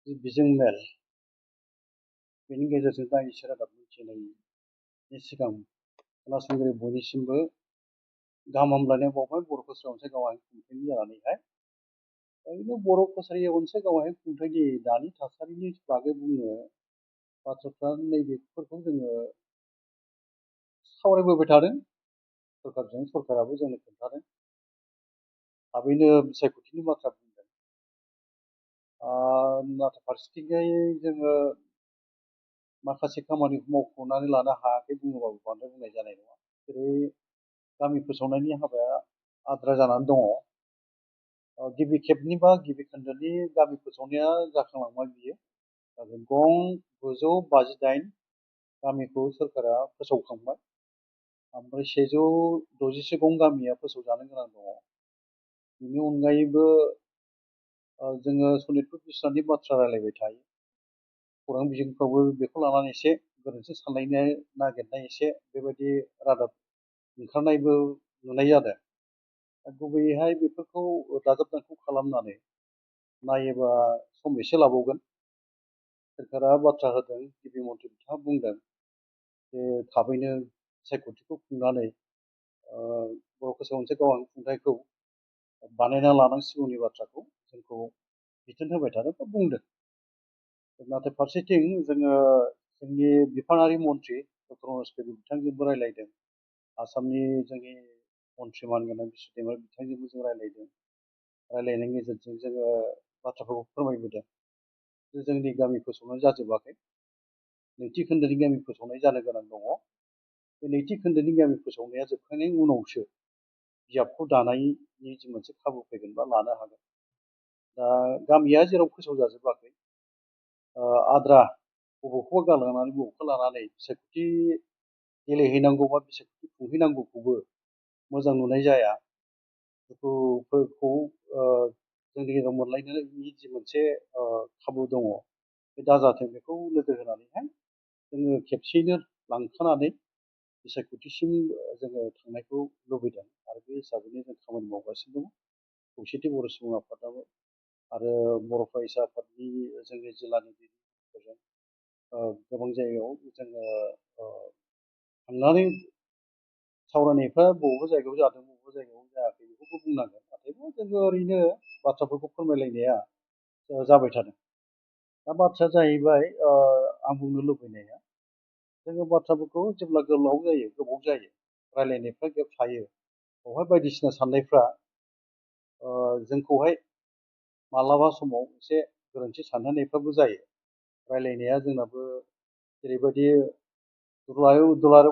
बिजों मेल बेनि गेजेरजों दायनिसो रादाब मिथिनायनि सिगां खोनासंगिरि बयनिसिमबो गाहाम हामलायनाय बावबाय। बर' कसारि अनसाय गावारि खुंथायनि जानानैहाय ओरैनो बर' कसारि अनसाय गावारि खुंथायनि दानि थासारिनि बागै बुंनो बाथ्राफ्रा नैबेफोरखौ जोङो सावरायबोबाय थादों। सरकारजों सरकाराबो जोंनो खोन्थादों। थाबैनो बिसायख'थिनि बाथ्रा बुंदों। नाथाय फारसेथिंजाय जोङो माखासे खामानिखौ मावफुंनानै लानो हायाखै बुङोबाबो बांद्राय बुंनाय जानाय नङा। जेरै गामि फोसावनायनि हाबाया आद्रा जानानै दङ। गिबि खेबनि बा गिबि खोन्दोनि गामि फोसावनाया जाखांलांबाय बियो। गं 958 गामिखौ सोरखारा फोसावखांबाय। ओमफ्राय 160 गं गामिया फोसावजानो गोनां दङ। बेनि अनगायैबो जोङो सनितपुर बिस्वनाथनि बाथ्रा रायलायबाय थायो। खौरां बिजोंफ्रावबो बेखौ लानानै एसे गोरोन्थि सानलायनो नागिरनाय एसे बेबायदि रादाब ओंखारनायबो नुनाय जादों। गुबैयैहाय बेफोरखौ दाजाब दानख' खालामनानै नायोबा सम एसे लाबावगोन। सोरखारा बाथ्रा होदों, गिबि मन्थ्रि बिथाङा बुंदों जे थाबैनो बिसायख'थिखौ खुंनानै बर' कसारि अनसाय गावारि खुंथायखौ बानायना लानांसिगौनि बाथ्राखौ जोंखौ बिथोन होबाय थादों बा बुंदों। नाथाय फारसेथिं जोङो जोंनि बिफानारि मन्थ्रि डक्टर मनज पेगु बिथांजोंबो रायलायदों। आसामनि जोंनि मन्थ्रि मानगोनां बिस्वदेबार बिथांजोंबो जों रायलायदों। रायलायनायनि गेजेरजों जोङो बाथ्राफोरखौ फोरमायबोदों जे जोंनि गामि फोसावनाय जाजोबाखै। नैथि खोन्दोनि गामि फोसावनाय जानो गोनां दङ। बे नैथि खोन्दोनि गामि फोसावनाया जोबखांनायनि उनावसो बिजाबखौ दानायनि जि मोनसे खाबु फैगोन बा लानो हागोन। दा गामिया जेराव फोसावजाजोबाखै, आद्रा बबेखौबा गालांनानै बबेखौबा लानानै बिसायख'थि गेलेहैनांगौ बा बिसायख'थि खुंहैनांगौखौबो मोजां नुनाय जाया। दुखुफोरखौ जोंनि गेजेराव मोनलायनायनि जि मोनसे खाबु दङ, बे दाजाथों बेखौ नोजोर होनानैहाय जोङो खेबसेयैनो लांखानानै बिसायख'थिसिम जोङो थांनायखौ लुबैदों। आरो बे हिसाबैनो जों खामानि मावगासिनो दङ। खौसेथि बर' सुबुं आफादाबो आरो बर' फरायसा आफादनि जोंनि जिल्लानि दैदेनगिरिफोरजों गोबां जायगायाव जोङो थांनानै सावरायनायफ्रा बबेबा जायगायाव जादों, बबेबा जायगायाव जायाखै बेखौबो बुंनांगोन। नाथायबा जोङो ओरैनो बाथ्राफोरखौ फोरमायलायनाया जाबाय थादों। दा बाथ्राया जाहैबाय आं बुंनो लुबैनाया, जोङो बाथ्राफोरखौ जेब्ला गोलाव जायो, गोबाव जायो, रायलायनायफ्रा गेप थायो, बेवहाय बायदिसिना साननायफ्रा जोंखौहाय मालाबा समाव एसे गोरोन्थि सानहोनायफ्राबो जायो। रायलायनाया जोंनाबो जेरैबायदि दुलाराय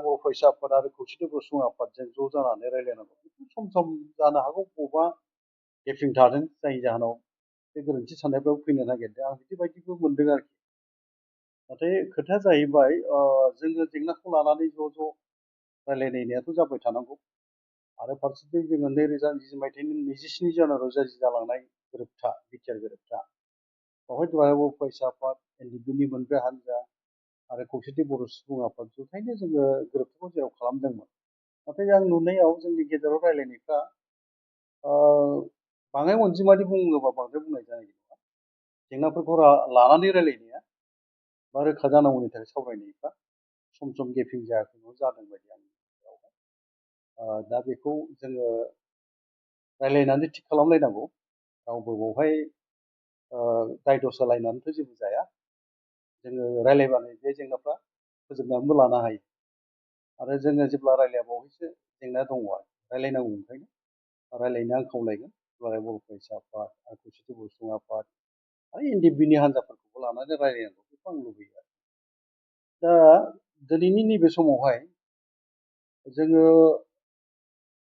बर' फरायसा आफाद आरो खौसेथि बर' सुबुं आफादजों ज' जानानै रायलायनांगौ, बेफोर सम सम जानो हागौ बबेबा गेपिं थादों, जायनि जाहोनाव बे गोरोन्थि साननायफ्राबो फैनो नागिरदों। आं बिदिबायदिबो मोनदों आरोखि। नाथाय खोथाया जाहैबाय जोङो जेंनाखौ लानानै ज' रायलायनायाथ' जाबाय थानांगौ। आरो फारसेथिं जोङो 2020 मायथाइनि 27 जानुवारियाव जालांनाय गोरोबथा, बिटिआर गोरोबथा, बेवहाय दुलाराय बर' फरायसा आफाद, एनडिएफबिनि मोनब्रै हान्जा आरो खौसेथि बर' सुबुं आफाद जथायनो जोङो गोरोबथाखौ जेराव खालामदोंमोन। नाथाय आं नुनायाव जोंनि गेजेराव रायलायनायफ्रा बाङाय अनजिमानि बुङोबा बांद्राय बुंनाय जानाय नङा। जेंनाफोरखौ लानानै रायलायनाया बा रोखा जानांगौनि थाखाय सावरायनायफ्रा सम सम गेपिं जायाखै नङा जादों बायदि आंनि गेजेरावहाय। दा बेखौ जोङो रायलायनानै थिग खालामलायनांगौ। रावबो बावहाय दाय दसा लायनानैथ' जेबो जाया। जोङो रायलायबानो बे जेंनाफ्रा फोजोबनानैबो लानो हायो। आरो जोङो जेब्ला रायलायाबावैसो जेंना दङ आरो रायलायनांगौ। ओंखायनो रायलायनो आं खावलायगोन दुलाराय बर' फरायसा आफाद आरो खौसेथि बर' सुबुं आफाद आरो एनडिएफबिनि हान्जाफोरखौबो लानानै रायलायनांगौ, बेखौ आं लुबैयो आरो। दा दिनैनि नैबे समावहाय जोङो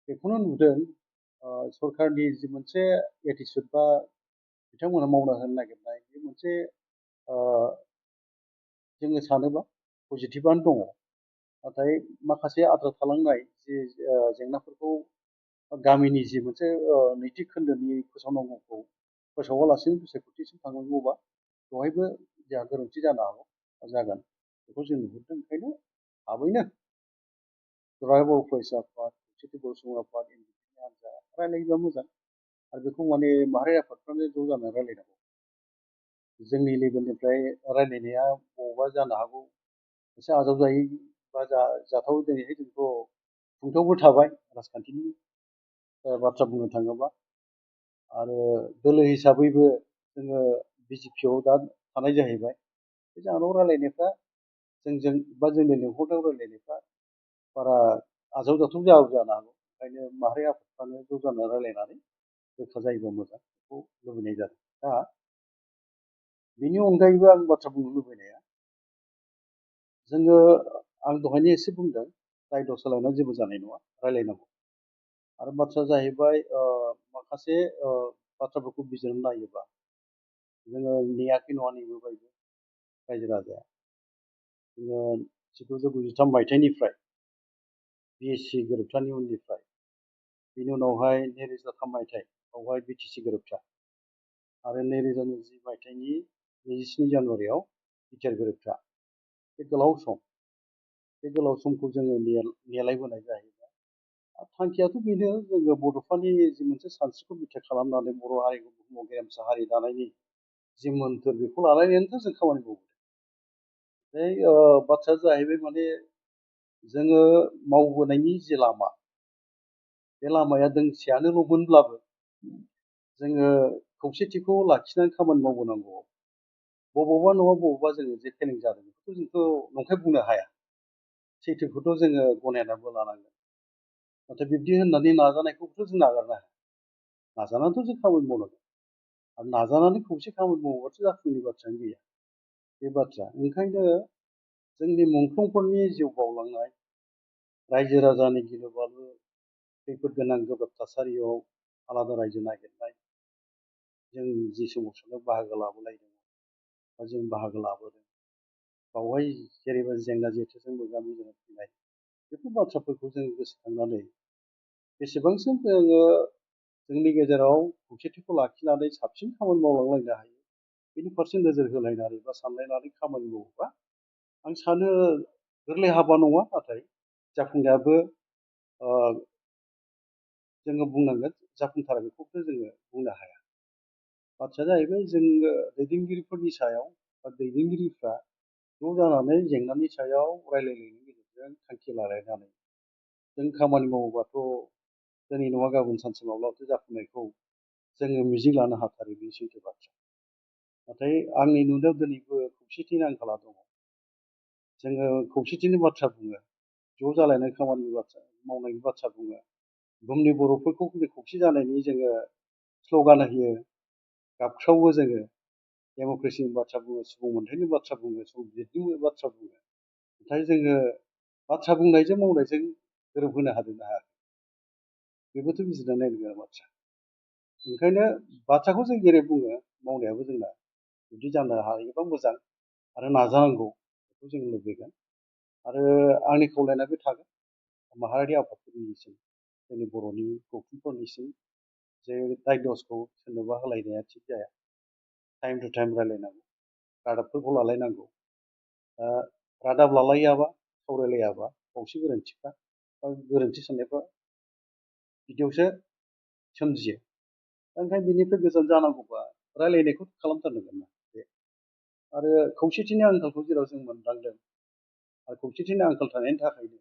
बेखौनो नुदों, सरकारनि जि मोनसे एटिचुड बा बिथांमोना मावना होनो नागिरनाय, बे मोनसे जोङो सानोबा पजिटिभआनो दङ। नाथाय माखासे आद्रा थालांनाय जि जेंनाफोरखौ गामिनि जि मोनसे नैथि खोन्दोनि फोसावनांगौखौ फोसावालासिनो बिसायख'थिसिम थांनांगौबा बेवहायबो जोंहा गोरोन्थि जानो हागौ, जागोन, बेखौ जों नुहुरदों। ओंखायनो थाबैनो दुलाराय बर' फरायसा आफाद, खौसेथि बर' सुबुं आफाद, एनडिएफबिनि हान्जा रायलायोबा मोजां। आरो बेखौ माने माहारि आफादफ्रानो ज' जानानै रायलायनांगौ। जोंनि लेभेलनिफ्राय रायलायनाया बबावबा जानो हागौ एसे आजावजायै बा जाथाव दिनैहाय जोंथ' खुंथायावबो थाबाय राजखान्थिनि बाथ्रा बुंनो थाङोबा आरो दोलो हिसाबैबो जोङो बिजेपियाव दा थानाय जाहैबाय बे जाहोनाव रायलायनायफ्रा जोंजों बा जोंनि लिंहरनायाव रायलायनायफ्रा बारा आजावजाथाव जानो हागौ ओंखायनो माहारि आफादफ्रानो ज' जानानै रायलायनानै रोखा जायोबा मोजां बेखौ लुबैनाय जादों। दा बेनि अनगायैबो आं बाथ्रा बुंनो लुबैनाया जोङो आं दहायनो एसे बुंदों दाय दस होलायनानै जेबो जानाय नङा रायलायनांगौ आरो बाथ्राया जाहैबाय माखासे बाथ्राफोरखौ बिजिरनानै नायोबा जोङो नेयाखै नङा नेबोबायबो रायजो राजाया जोङो 1993 मायथाइनिफ्राय बिएससि गोरोबथानि उननिफ्राय बेनि उनावहाय 2003 मायथाइ बावहाय बिटिसि गोरोबथा आरो 2020 मायथाइनि 27 जानुवारियाव बिटिआर गोरोबथा बे गोलाव समखौ जोङो नेलायबोनाय जाहैबाय थांखियाथ' बेनो जोङो बड'फानि जि मोनसे सानस्रिखौ बिथा खालामनानै बर' हारिखौ बुहुमाव गेरेमसा हारि दानायनि जि मोन्थोर बेखौ लानानैनोथ' जों खामानि मावो बे बाथ्राया जाहैबाय माने जोङो मावबोनायनि जि लामा बे लामाया दोंसेयानोल'मोनब्लाबो जोङो खौसेथिखौ लाखिनानै खामानि मावबोनांगौ बबावबा नङा बबावबा जोङो जे फेलें जादों बेखौथ' जोंथ' नंखाय बुंनो हाया सैथोखौथ' जोङो गनायनानैबो लानांगोन नाथाय बिब्दि होननानै नाजानायखौथ' जों नागारनो हाया नाजानानैथ' जों खामानि मावनांगोन आरो नाजानानै खौसे खामानि मावोबाथ' जाफुङैनि बाथ्रायानो गैया बे बाथ्रा ओंखायनो जोंनि मुंख्लंफोरनि जिउ बाउलांनाय रायजो राजानि गिलु बालु खैफोद गोनां गोब्राब थासारियाव आलादा रायजो नागिरनाय जों जि सोमावसारनायाव बाहागो लाबोलायदों बा जों बाहागो लाबोदों बावहाय जेरैबायदि जेंना जेथोजों मोगा मोगि जानानै फैनाय बेफोर बाथ्राफोरखौ जों गोसोखांनानै बेसेबांसिम जोङो जोंनि गेजेराव खौसेथिखौ लाखिनानै साबसिन खामानि मावलांलायनो हायो बेनि फारसे नोजोर होलायनानै बा सानलायनानै खामानि मावोबा आं सानो गोरलै हाबा नङा नाथाय जाफुंनायाबो जोङो बुंनांगोन जाफुंथारा बेखौथ' जोङो बुंनो हाया बाथ्राया जाहैबाय जोङो दैदेनगिरिफोरनि सायाव बा दैदेनगिरिफ्रा ज' जानानै जेंनानि सायाव रायलायनायनि गेजेरजों थांखि लालायनानै जों खामानि मावोबाथ' दिनै नङा गाबोन सानसे माब्लाबाथ' जाफुंनायखौ जोङो मिजिं लानो हाथारो बे सैथो बाथ्रा नाथाय आंनि नुनायाव दिनैबो खौसेथिनि आंखाला दङ जोङो खौसेथिनि बाथ्रा बुङो ज' जालायनाय खामानि बाथ्रा मावनायनि बाथ्रा बुङो बुहुमनि बर'फोरखौ खौसे जानायनि जोङो स्ल'गान होयो गाबख्रावो जोङो डेम'क्रेसिनि बाथ्रा बुङो सुबुं मोनथायनि बाथ्रा बुङो संबिजितनि बाथ्रा बुङो नाथाय जोङो बाथ्रा बुंनायजों मावनायजों गोरोबहोनो हादोंना हायाखै बेबोथ' बिजिरनानै नायनो गोनां बाथ्रा ओंखायनो बाथ्राखौ जों जेरै बुङो मावनायाबो जोंना जुदि जानो हायोबा मोजां आरो नाजानांगौ बेखौ जों लुबैगोन आरो आंनि खावलायनाया बे थागोन माहारियारि आफादफोरनिसिम जोंनि बर'नि गौथुमफोरनिसिम जे दाय दसखौ सोरनोबा होलायनाया थिग जाया टाइम टु टाइम रायलायनांगौ रादाबफोरखौ लालायनांगौ रादाब लालायाबा सावरायलायाबा खावसे गोरोन्थिफ्रा बा गोरोन्थि साननायफ्रा बिदियावसो सोमजियो ओंखायनो बिनिफ्राय गोजान जानांगौबा रायलायनायखौ खालामथारनांगोन ना बे आरो खौसेथिनि आंखालखौ जेराव जों मोनदांदों आरो खौसेथिनि आंखाल थानायनि थाखायनो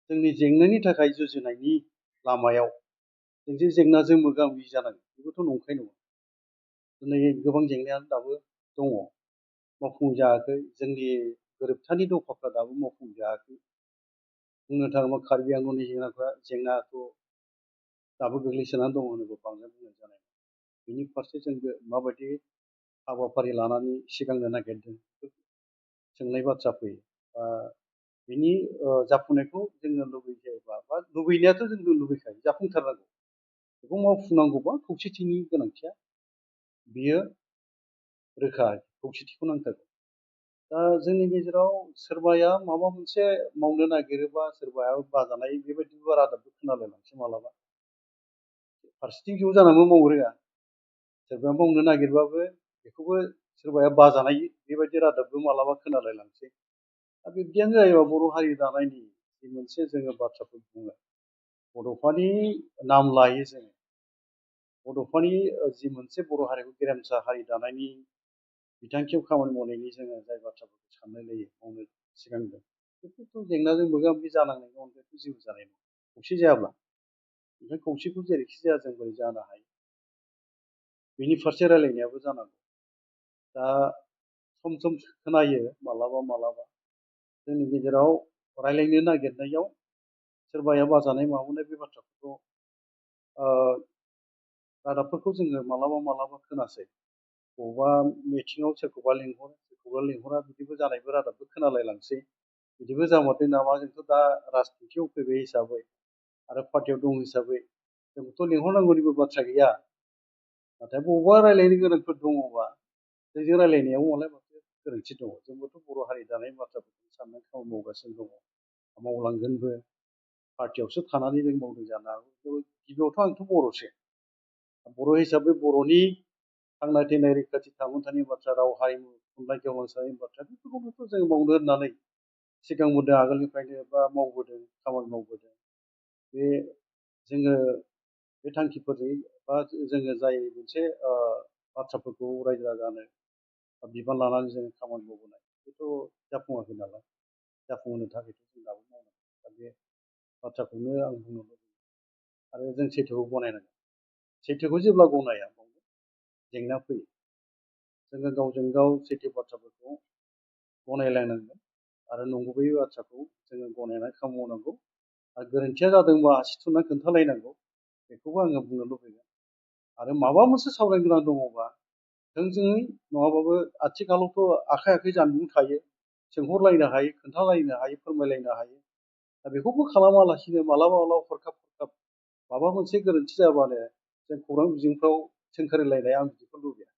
जोंनि जेंनानि थाखाय जुजिनायनि लामायाव जों जे जेंनाजों मोगा मोगि जानांगौ बेबोथ' नंखाय नङा दिनै गोबां जेंनायानो दाबो दङ मावफुंजायाखै जोंनि गोरोबथानि दफाफ्रा दाबो मावफुंजायाखै बुंनो थाङोब्ला कार्बि आंलंनि जेंनाखौ दाबो गोग्लैसोनानै दङ होनोबा बांद्राय बुंनाय जानाय नङा बिनि फारसे जोंबो माबायदि हाबाफारि लानानै सिगांनो नागिरदों सोंनाय बाथ्रा फैयो बिनि जाफुंनायखौ जोङो लुबैयोबा बा लुबैनायाथ' जों लुबैखायो जाफुंथारनांगौ बेखौ मावफुंनांगौबा खौसेथिनि गोनांथिया बियो रोखा खौसेथिखौ नांथारगौ दा जोंनि गेजेराव सोरबाया माबा मोनसे मावनो नागिरोबा सोरबाया बाजानाय बेबायदिबो रादाबबो खोनालायलांसै मालाबा फारसेथिं ज' जानानैबो मावनो रोङा सोरबाया मावनो नागिरबाबो बेखौबो सोरबाया बाजानाय बेबायदि रादाबबो मालाबा खोनालायलांसै दा बिब्दियानो जायोबा बर' हारि दानायनि जि मोनसे जोङो बाथ्राफोर बुङो बड'फानि नाम लायो जोङो बड'फानि जि मोनसे बर' हारिखौ गेरेमसा हारि दानायनि बिथांखियाव खामानि मावनायनि जोङो जाय बाथ्राफोरखौ साननाय लायो मावनो सिगांदों बेफोरथ' जेंनाजों मोगा मोगि जानांनायनि अनगायैथ' जेबो जानाय नङा खौसे जायाब्ला। ओमफ्राय खौसेखौ जेरैखि जाया जों बोरै जानो हायो बेनि फारसे रायलायनायाबो जानांगौ। दा सम सम खोनायो मालाबा मालाबा जोंनि गेजेराव रायलायनो नागिरनायाव सोरबाया बाजानाय माबानाय बे बाथ्राफोरखौ रादाबफोरखौ जोङो मालाबा मालाबा खोनासै बबेबा मिटिङाव सोरखौबा लिंहरा बिदिबो जानायबो रादाबबो खोनालायलांसै बिदिबो जामारदों नामा जोंथ' दा राजनितियाव फैबाय हिसाबै आरो पार्टियाव दं हिसाबै जोंखौथ' लिंहरनांगौनिबो बाथ्रा गैया। नाथाय बबेबा रायलायनो गोनांफोर दङबा जोंजों रायलायनायाव मालाय माथो गोरोन्थि दङ। जोंबोथ' बर' हारि दानाय बाथ्राफोरखौ साननानै खामानि मावगासिनो दङ मावलांगोनबो। पार्टियावसो थानानै जों मावदों जानो हागौ गिबियावथ' आंथ' बर'सो बर' हिसाबै बर'नि थांना थैनाय रैखाथि थामोन्थानि बाथ्रा राव हारिमु थुनलाइ गेवलांसारनायनि बाथ्रा बेफोरखौबोथ' जों मावनो होननानै सिगांबोदों आगोलनिफ्रायनो बा मावबोदों खामानि मावबोदों। बे जोङो बे थांखिफोरजों बा जोङो जाय मोनसे बाथ्राफोरखौ रायजो राजानो बिबान लानानै जोङो खामानि मावबोनाय बेथ' जाफुङाखै नालाय जाफुंहोनो थाखायथ' जों दाबो मावनांगौ। दा बे बाथ्राखौनो आं बुंनो लुबैयो आरो जों सैथोखौ गनायनांगोन। सैथोखौ जेब्ला गनाया बावनो जेंना फैयो। जोङो गावजों गाव सैथो बाथ्राफोरखौ गनायलायनांगोन आरो नंगुबै बाथ्राखौ जोङो गनायनानै खामानि मावनांगौ आरो गोरोन्थिया जादोंबा आसि थुनानै खोन्थालायनांगौ बेखौबो आङो बुंनो लुबैगोन। आरो माबा मोनसे सावरायनो गोनां दङबा थोंजोङै नङाबाबो आथिखालावथ' आखाइ आखाइ जानबुं थायो सोंहरलायनो हायो खोन्थालायनो हायो फोरमायलायनो हायो। दा बेखौबो खालामालासिनो मालाबा मालाबा हरखाब माबा मोनसे गोरोन्थि जाबानो जों खौरां बिजोंफ्राव सोंखारिलायनाय आं बिदिखौ लुबैया।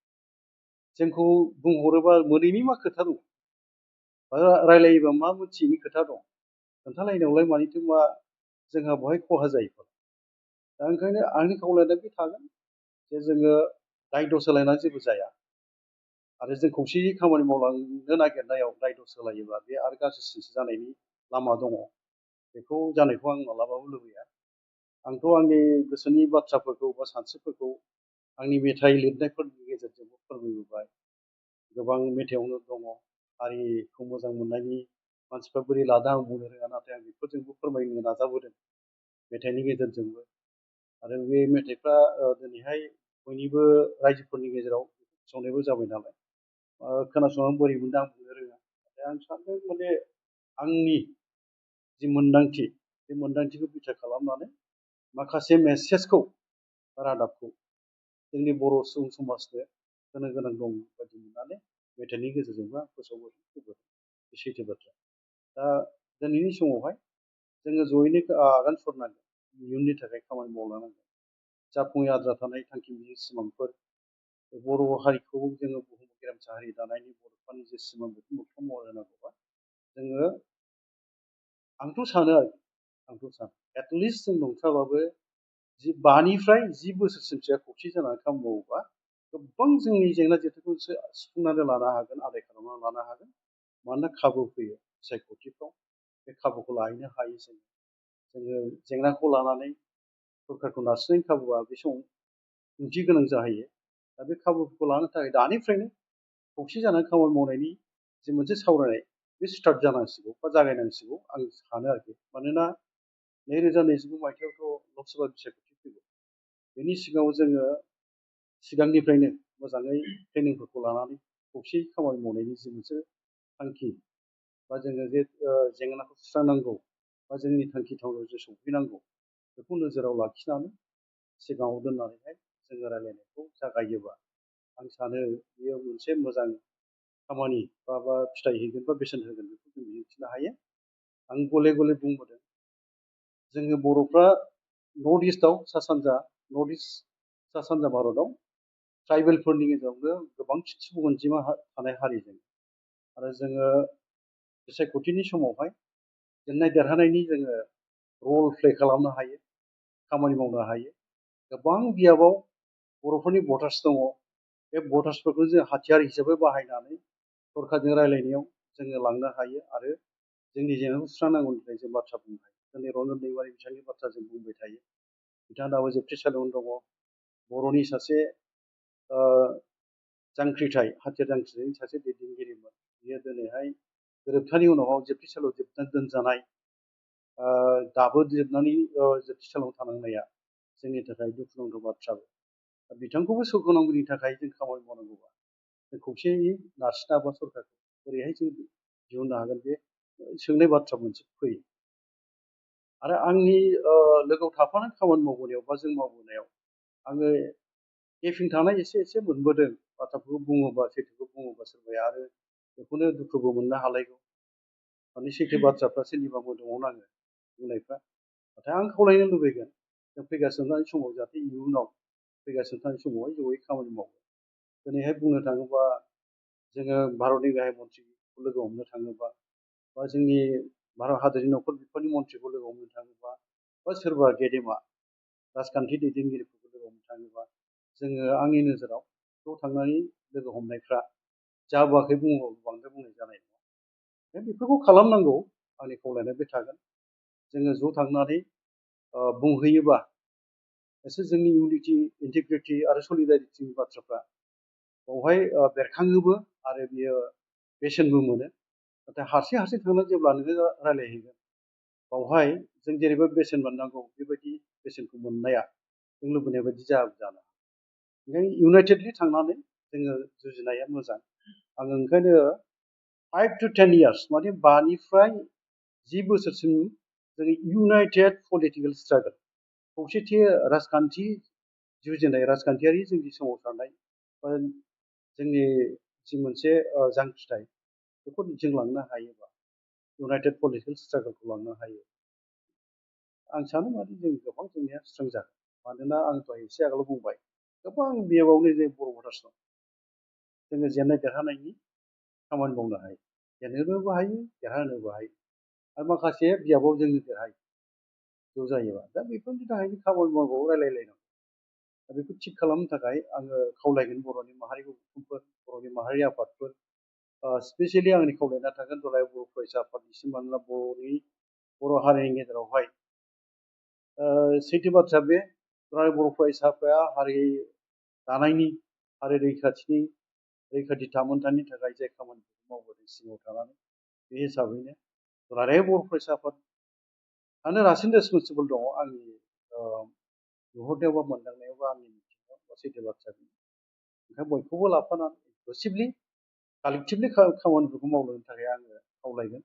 जोंखौ बुंहरोबा मोनैनि मा खोथा दं बा रायलायोबा मा मोनथियैनि खोथा दं खोन्थालायनायावलाय मानिथो मा जोंहा बहाय खहा जायो। दा ओंखायनो आंनि खावलायनाया बे थागोन जे जोङो दायद' सोलायनानै जेबो जाया आरो जों खौसेयै खामानि मावलांनो नागिरनायाव दायद' सोलायोबा बे आरो गाज्रिसिनसो जानायनि लामा दङ। बेखौ जानायखौ आं मालाबाबो लुबैया। आंथ' आंनि गोसोनि बाथ्राफोरखौ बा सानस्रिफोरखौ आंनि मेथाइ लिरनायफोरनि गेजेरजोंबो फोरमायबोबाय। गोबां मेथाइआवनो दङ हारिखौ मोजां मोननायनि मानसिफ्रा बोरै लादों आं बुंनो रोङा नाथाय आं बेफोरजोंबो फोरमायनो नाजाबोदों मेथाइनि गेजेरजोंबो। आरो बे मेथाइफ्रा दिनैहाय बयनिबो रायजोफोरनि गेजेराव फोसावनायबो जाबाय नालाय खोनासंनानै बोरै मोनदों आं बुंनो रोङा। नाथाय आं सानदों माने आंनि जि मोन्दांथि बे मोन्दांथिखौ बिथा खालामनानै माखासे मेसेजखौ रादाबखौ जोंनि बर' सुबुं समाजनो होनो गोनां दं बायदि मोननानै मेथाइनि गेजेरजोंबो आं फोसावबोदों बे सैथो बाथ्रा। दा दिनैनि समावहाय जोङो जयैनो आगान सुरनांगोन इयुननि थाखाय खामानि मावलांनांगोन। जाफुङै आद्रा थानाय थांखि मिजिं सिमांफोर बर' हारिखौ जोङो बुहुम गेरेमसा हारि दानायनि बर'फोरनि जे सिमां बेखौ मोगथां महर होनांगौबा जोङो आंथ' सानो एटलिस्ट जों नंथ्राबाबो 5निफ्राय 10 बोसोरसिमसो खौसे जानानै खामानि मावोबा गोबां जोंनि जेंना जेथोखौ सुफुंनानै लानो हागोन आदाय खालामनानै लानो हागोन। मानोना खाबु फैयो बिसायख'थिफ्राव बे खाबुखौ लाहैनो हायो जोङो जेंनाखौ लानानै सरकारखौ नारसिननायनि खाबुआ बे समाव ओंथि गोनां जाहैयो। दा बे खाबुफोरखौ लानो थाखाय दानिफ्रायनो खौसे जानानै खामानि मावनायनि जे मोनसे सावरायनाय बे स्टार्ट जानांसिगौ बा जागायनांसिगौ आं सानो आरोखि। मानोना 2029 मायथाइयावथ' लकसभा बिसायख'थि फैगौ। बेनि सिगाङाव जोङो सिगांनिफ्रायनो मोजाङै ट्रेनिंफोरखौ लानानै खौसेयै खामानि मावनायनि जि मोनसे थांखि बा जोङो जे जेंनाखौ सुस्रांनांगौ बा जोंनि थांखि थावनायाव जे सौफैनांगौ बेखौ नोजोराव लाखिनानै सिगाङाव दोननानैहाय जोङो रायलायनायखौ जागायोबा आं सानो बेयो मोनसे मोजां खामानि बा फिथाइ हैगोन बा बेसेन होगोन बेखौ जों मिजिंथिनो हायो। आं गले गले बुंबोदों जोङो बर'फ्रा नर्थ इस्टआव सा सानजा भारतआव ट्राइबेलफोरनि गेजेरावनो गोबांसिन सुबुं अनजिमा थानाय हारिजों आरो जोङो बिसायख'थिनि समावहाय जेननाय देरहानायनि जोङो रल प्ले खालामनो हायो खामानि मावनो हायो। गोबां बियाबाव बर'फोरनि भटार्स दङ। बे भटार्सफोरखौ जों हाथियार हिसाबै बाहायनानै सरकारजों रायलायनायाव जोङो लांनो हायो आरो जोंनि जेंनाखौ सुस्रांनांगौनि थाखाय जों बाथ्रा बुंनो हायो। दिनै रन्जन दैमारि बिथांनि बाथ्रा जों बुंबाय थायो। बिथाङा दाबो जोबथेसालियावनो दङ। बर'नि सासे जांख्रिथाय हाथियार जांख्रिथायनि सासे दैदेनगिरिमोन। बियो दिनैहाय गोरोबथानि उनाव जोबथेसालियाव जोबनानै दोनजानाय, दाबो जोबथेसालियाव थानांनाया जोंनि थाखाय दुखुनांथाव बाथ्राबो। बिथांखौबो सोरगोनांगौनि थाखाय जों खामानि मावनांगौबा जों खौसेयै नारसिनाबा सरकारखौ बोरैहाय जों दिहुननो हागोन, बे सोंनाय बाथ्रा मोनसे फैयो। आरो आंनि लोगोआव थाफानानै खामानि मावबोनायाव बा जों मावबोनायाव आङो गेपिं थानाय एसे एसे मोनबोदों। बाथ्राफोरखौ बुङोबा, सैथोखौ बुङोबा सोरबाया आरो बेखौनो दुखुबो मोननो हालायगौ। माने सैथो बाथ्राफ्रा सोरनिबा मोदोमाव नाङो बुंनायफ्रा। नाथाय आं खावलायनो लुबैगोन जों फैगासिनो थानाय समाव जाहाथे इयुनाव फैगासिनो थानाय समावहाय जयै खामानि मावो। दिनैहाय बुंनो थाङोबा जोङो भारतनि गाहाय मन्थ्रिखौ लोगो हमनो थाङोबा, बा जोंनि भारत हादरनि नखर बिफाननि मन्थ्रिखौ लोगो हमनो थाङोबा, बा सोरबा गेदेमा राजखान्थि दैदेनगिरिफोरखौ लोगो हमनो थाङोबा, जोङो आंनि नोजोराव ज' थांनानै लोगो हमनायफ्रा जाबोआखै बुङोबाबो बांद्राय बुंनाय जानाय नङा। बेफोरखौ खालामनांगौ, आंनि खावलायनाया बे थागोन। जोङो ज' थांनानै बुंहैयोबा एसे जोंनि इउनिटि, इन्टिग्रिटि आरो सलिडारिटिनि बाथ्राफ्रा बावहाय बेरखाङोबो आरो बियो बेसेनबो मोनो। नाथाय हारसिं हारसिं थांनानै जेब्ला नोङो रायलायहैगोन, बावहाय जों जेरैबायदि बेसेन मोननांगौ बेबायदि बेसेनखौ मोननाया जों लुबैनाय बायदि जानो हागौ। ओंखायनो इउनाइटेडलि थांनानै जोङो जुजिनाया मोजां। आङो ओंखायनो 5 to 10 years माने 5 निफ्राय 10 बोसोरसिम जोङो इउनाइटेड पलिटिकेल स्ट्रागल, खौसेथि राजखान्थि जुजिनाय, राजखान्थियारि जोंनि सोमावसारनाय बा जोंनि जि मोनसे जांख्रिथाय, बेखौ जों लांनो हायोबा, इउनाइटेड पलिटिकेल स्ट्रागलखौ लांनो हायो, आं सानो माने जों गोबां जोंनिया स्ट्रं जागोन। मानोना आं दहाय एसे आगोलाव बुंबाय, गोबां बेयावनो जों बर' भटार्स दं। जोङो जेननाय देरहानायनि खामानि मावनो हायो, जेनहोनोबो हायो, देरहाहोनोबो हायो। आरो माखासे बिजाबाव जोंनो देरहायो ज' जायोबा। दा बेफोरनि थाखायनो खामानि मावनांगौ, रायलायलायनांगौ। दा बेखौ थिग खालामनो थाखाय आङो खावलायगोन बर'नि माहारि गौथुमफोर, बर'नि माहारि आफादफोर, स्पेसियेलि आंनि खावलायनाया थागोन दुलाराय बर' फरायसा आफादनिसिम। मानोना बर' हारिनि गेजेरावहाय सैथो बाथ्रा बे, दुलाराय बर' फरायसा आफादआ हारि दानायनि आरो रैखाथि थामोन्थानि थाखाय जाय खामानिफोरखौ मावबोदों सिगाङाव थानानै, बे हिसाबैनो दुलाराय बर' फरायसा आफादआनो रासिन रेसपन्सिबोल दङ आंनि नुहुरनायाव बा मोनदांनायाव बा आंनि मिथिनायाव बा सैथो बाथ्रा बेनो। ओंखायनो बयखौबो लाफानानै पसिबलि कालेक्टिभलि खामानिफोरखौ मावनो थाखाय आङो खावलायगोन।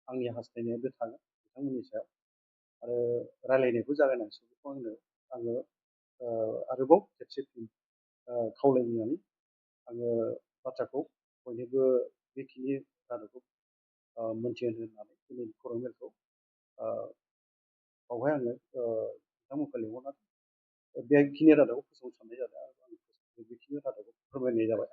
आंनि हास्थायनाया बे थागोन बिथांमोननि सायाव। आरो रायलायनायखौ जागायनांसिगौ, बेखौ आङो आरोबाव खेबसे खावलायनानै आङो बाथ्राखौ बयनोबो बेखिनि रादाबखौ मोनथिहोनो होननानै दिनैनि खौरां मेलखौ बावहाय आङो बिथांमोनखौ लिंहरनानै बेखिनि रादाबखौ फोसावनो साननाय जादों आरो आं बेखिनि रादाबखौ फोरमायनाय जाबाय।